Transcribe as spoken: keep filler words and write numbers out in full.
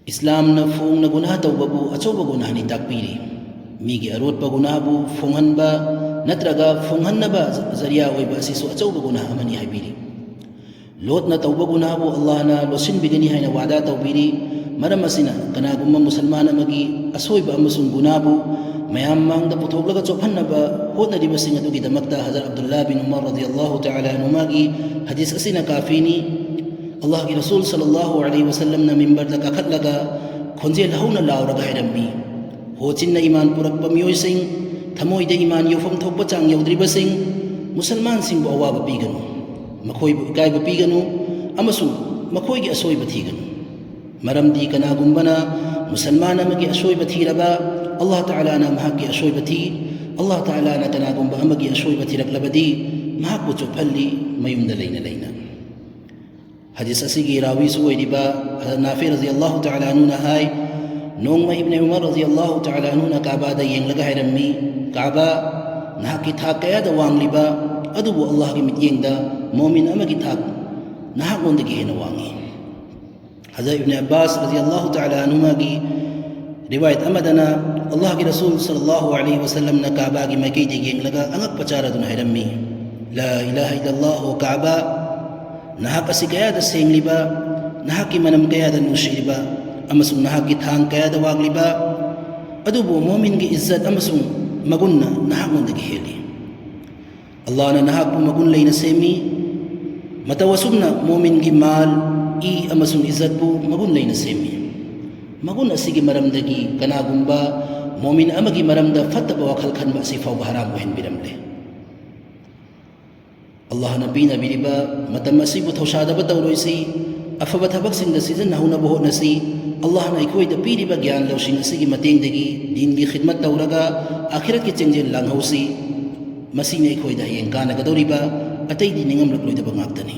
ꯏꯁꯂꯥꯝꯅ ꯐꯣꯡꯅ ꯒꯨꯅꯥꯍ ꯇꯧꯕꯕꯨ ꯑꯆꯧꯕ ꯒꯨꯅꯥꯍꯅꯤ ꯇꯥꯛꯄꯤꯔꯤ꯫ ꯃꯤꯒꯤ ꯑꯔꯣꯠꯄ ꯒꯨꯅꯥꯍꯕꯨ ꯐꯣꯡꯍꯟꯕ ꯅꯠꯇ꯭ꯔꯒ ꯐꯣꯡꯍꯟꯅꯕ ꯖ-, ꯖꯔꯤꯌꯥ ꯑꯣꯏꯕ ꯑꯁꯤꯁꯨ ꯑꯆꯧꯕ ꯒꯨꯅꯥꯍ ꯑꯃꯅꯤ ꯍꯥꯏꯕꯤꯔꯤ꯫ ꯂꯣꯠꯅ ꯇꯧꯕ ꯒꯨꯅꯥꯍꯕꯨ ꯑꯜꯂꯥꯍꯅ ꯂꯣꯠꯁꯤꯟꯕꯤꯒꯅꯤ ꯍꯥꯏꯅ ꯋꯥꯗꯥ ꯇꯧꯕꯤꯔꯤ꯫ ꯃꯔꯝ ꯑꯁꯤꯅ, ꯀꯅꯥꯒꯨꯝꯕ ꯃꯨꯁꯜꯃꯥꯟ ꯑꯃꯒꯤ ꯑꯁꯣꯏꯕ ꯑꯃꯁꯨꯡ ꯒꯨꯅꯥꯍꯕꯨ ꯃꯌꯥꯝ ꯃꯥꯡꯗ ꯄꯨꯊꯣꯛꯂꯒ ꯆꯣꯞꯍꯟꯅꯕ ꯍꯣꯠꯅꯔꯤꯕꯁꯤꯡ ꯑꯗꯨꯒꯤꯗꯃꯛꯇ ꯍꯖꯔꯠ ꯑꯕꯗꯨꯜꯂꯥ ꯕꯤꯟ ꯎꯃꯔ ꯔꯗꯤꯌꯜꯂꯥꯍꯨ ꯇꯥꯂꯥ ꯑꯟꯍꯨꯃꯥꯒꯤ ꯍꯗꯤꯁ ꯑꯁꯤꯅ ꯀꯥꯐꯤꯅꯤ꯫ ꯑꯜꯂꯥꯍꯒꯤ ꯔꯁꯨꯜ ꯁꯜꯂꯜꯂꯥꯍꯨ ꯑꯂꯩꯍꯤ ꯋꯁꯜꯂꯝꯅ ꯃꯤꯝꯕꯔꯗ ꯀꯥꯈꯠꯂꯒ ꯈꯣꯟꯖꯦꯜ ꯍꯧꯅ ꯂꯥꯎꯔꯒ ꯍꯥꯏꯔꯝꯃꯤ, "ꯍꯣꯆꯤꯟꯅ ꯏꯃꯥꯟ ꯄꯨꯔꯛꯄ ꯃꯤꯑꯣꯏꯁꯤꯡ, ꯊꯃꯣꯏꯗ ꯏꯃꯥꯟ ꯌꯧꯐꯝ ꯊꯣꯛꯄ ꯆꯥꯡ ꯌꯧꯗ꯭ꯔꯤꯕꯁꯤꯡ, ꯃꯨꯁꯜꯃꯥꯟꯁꯤꯡꯕꯨ ꯑꯋꯥꯕ ꯄꯤꯒꯅꯨ, ꯃꯈꯣꯏꯕꯨ ꯏꯀꯥꯏꯕ ꯄꯤꯒꯅꯨ ꯑꯃꯁꯨꯡ ꯃꯈꯣꯏꯒꯤ ꯑꯁꯣꯏꯕ ꯊꯤꯒꯅꯨ꯫ ꯃꯔꯝꯗꯤ ꯀꯅꯥꯒꯨꯝꯕꯅ ꯃꯨꯁꯜꯃꯥꯟ ꯑꯃꯒꯤ ꯑꯁꯣꯏꯕ ꯊꯤꯔꯕ, ꯑꯜꯂꯥꯍ ꯇꯥꯂꯥꯅ ꯃꯍꯥꯛꯀꯤ ꯑꯁꯣꯏꯕ ꯊꯤ꯫ ꯑꯜꯂꯥꯍ ꯇꯥꯂꯥꯅ ꯀꯅꯥꯒꯨꯝꯕ ꯑꯃꯒꯤ ꯑꯁꯣꯏꯕ ꯊꯤꯔꯛꯂꯕꯗꯤ ꯃꯍꯥꯛꯄꯨ ꯆꯣꯞꯍꯜꯂꯤ, ꯃꯌꯨꯝꯗ ꯂꯩꯅ ꯂꯩꯅ"꯫ ꯍꯗꯤꯁ ꯑꯁꯤꯒꯤ ꯔꯥꯋꯤꯁꯨ ꯑꯣꯏꯔꯤꯕ ꯍꯖꯔꯠ ꯅꯥꯐꯤ ꯔꯗꯤꯌꯜꯂꯥꯍꯨ ꯇꯥꯂꯥ ꯑꯟꯍꯨꯅ ꯍꯥꯏ, ꯅꯣꯡꯃ ꯏꯕꯅꯦ ꯎꯃꯔ ꯔꯗꯤꯌꯜꯂꯥꯍꯨ ꯇꯥꯂꯥ ꯑꯟꯍꯨꯅ ꯀꯥꯕꯥꯗ ꯌꯦꯡꯂꯒ ꯍꯥꯏꯔꯝꯃꯤ, "ꯀꯥꯕꯥ, ꯅꯍꯥꯛꯀꯤ ꯊꯥꯛ ꯀꯌꯥꯗ ꯋꯥꯡꯂꯤꯕ, ꯑꯗꯨꯕꯨ ꯑꯜꯂꯥꯍꯒꯤ ꯃꯤꯠꯌꯦꯡꯗ ꯃꯣꯃꯤꯟ ꯑꯃꯒꯤ ꯊꯥꯛ ꯅꯍꯥꯛꯉꯣꯟꯗꯒꯤ ꯍꯦꯟꯅ ꯋꯥꯡꯉꯤ"꯫ ꯍꯖꯔꯠ ꯏꯕꯅꯦ ꯑꯕꯥꯁ ꯔꯗꯤꯌꯜꯂꯥꯍꯨ ꯇꯥꯂꯥ ꯑꯟꯍꯨꯃꯥꯒꯤ ꯔꯤꯋꯥꯌꯠ ꯑꯃꯗꯅ, ꯑꯜꯂꯥꯍꯒꯤ ꯔꯁꯨꯜ ꯁꯜꯂꯜꯂꯥꯍꯨ ꯑꯂꯩꯍꯤ ꯋꯁꯜꯂꯝꯅ ꯀꯥꯕꯥꯒꯤ ꯃꯥꯏꯀꯩꯗ ꯌꯦꯡꯂꯒ ꯑꯉꯛꯄ ꯆꯥꯔꯗꯨꯅ ꯍꯥꯏꯔꯝꯃꯤ, "ꯂꯥ ꯏꯂꯥꯍ ꯏꯜꯂꯜꯂꯥꯍꯨ ꯀꯥꯕꯥ, ꯅꯍꯥꯛ ꯑꯁꯤ ꯀꯌꯥꯗ ꯁꯦꯡꯂꯤꯕ, ꯅꯍꯥꯛꯀꯤ ꯃꯅꯝ ꯀꯌꯥꯗ ꯅꯨꯡꯁꯤꯔꯤꯕ, ꯑꯃꯁꯨꯡ ꯅꯍꯥꯛꯀꯤ ꯊꯥꯡ ꯀꯌꯥꯗ ꯋꯥꯡꯂꯤꯕ, ꯑꯗꯨꯕꯨ ꯃꯣꯃꯤꯟꯒꯤ ꯏꯖꯠ ꯑꯃꯁꯨꯡ ꯃꯒꯨꯟꯅ ꯅꯍꯥꯛꯉꯣꯟꯗꯒꯤ ꯍꯦꯜꯂꯤ꯫ ꯑꯜꯂꯥꯍꯅ ꯅꯍꯥꯛꯄꯨ ꯃꯒꯨꯟ ꯂꯩꯅ ꯁꯦꯝꯃꯤ, ꯃꯇꯧ ꯑꯁꯨꯝꯅ ꯃꯣꯃꯤꯟꯒꯤ ꯃꯥꯜ, ꯏ ꯑꯃꯁꯨꯡ ꯏꯖꯠꯄꯨ ꯃꯒꯨꯟ ꯂꯩꯅ ꯁꯦꯝꯃꯤ꯫ ꯃꯒꯨꯟ ꯑꯁꯤꯒꯤ ꯃꯔꯝꯗꯒꯤ ꯀꯅꯥꯒꯨꯝꯕ ꯃꯣꯃꯤꯟ ꯑꯃꯒꯤ ꯃꯔꯝꯗ ꯐꯠꯇꯕ ꯋꯥꯈꯜ ꯈꯟꯕ ꯑꯁꯤ ꯐꯥꯎꯕ ꯍꯔꯥꯝ ꯑꯣꯏꯍꯟꯕꯤꯔꯝꯂꯦ"꯫ ꯑꯜꯂꯥꯍꯅ ꯄꯤꯅꯕꯤꯔꯤꯕ ꯃꯇꯝ ꯑꯁꯤꯕꯨ ꯊꯧꯁꯥꯗꯕ ꯇꯧꯔꯣꯏꯁꯤ, ꯑꯐꯕ ꯊꯕꯛꯁꯤꯡꯗ ꯁꯤꯖꯤꯟꯅꯍꯧꯅꯕ ꯍꯣꯠꯅꯁꯤ꯫ ꯑꯜꯂꯥꯍꯅ ꯑꯩꯈꯣꯏꯗ ꯄꯤꯔꯤꯕ ꯒ꯭ꯌꯥꯟ ꯂꯧꯁꯤꯡ ꯑꯁꯤꯒꯤ ꯃꯇꯦꯡꯗꯒꯤ ꯗꯤꯟꯒꯤ ꯈꯤꯗꯃꯠ ꯇꯧꯔꯒ ꯑꯥꯈꯤꯔꯠꯀꯤ ꯆꯦꯡꯖꯦꯜ ꯂꯥꯡꯍꯧꯁꯤ꯫ ꯃꯁꯤꯅ ꯑꯩꯈꯣꯏꯗ ꯍꯌꯦꯡ ꯀꯥꯟꯅꯒꯗꯧꯔꯤꯕ, ꯑꯇꯩꯗꯤ ꯅꯤꯡꯉꯝꯂꯛꯂꯣꯏꯗꯕ ꯉꯥꯛꯇꯅꯤ꯫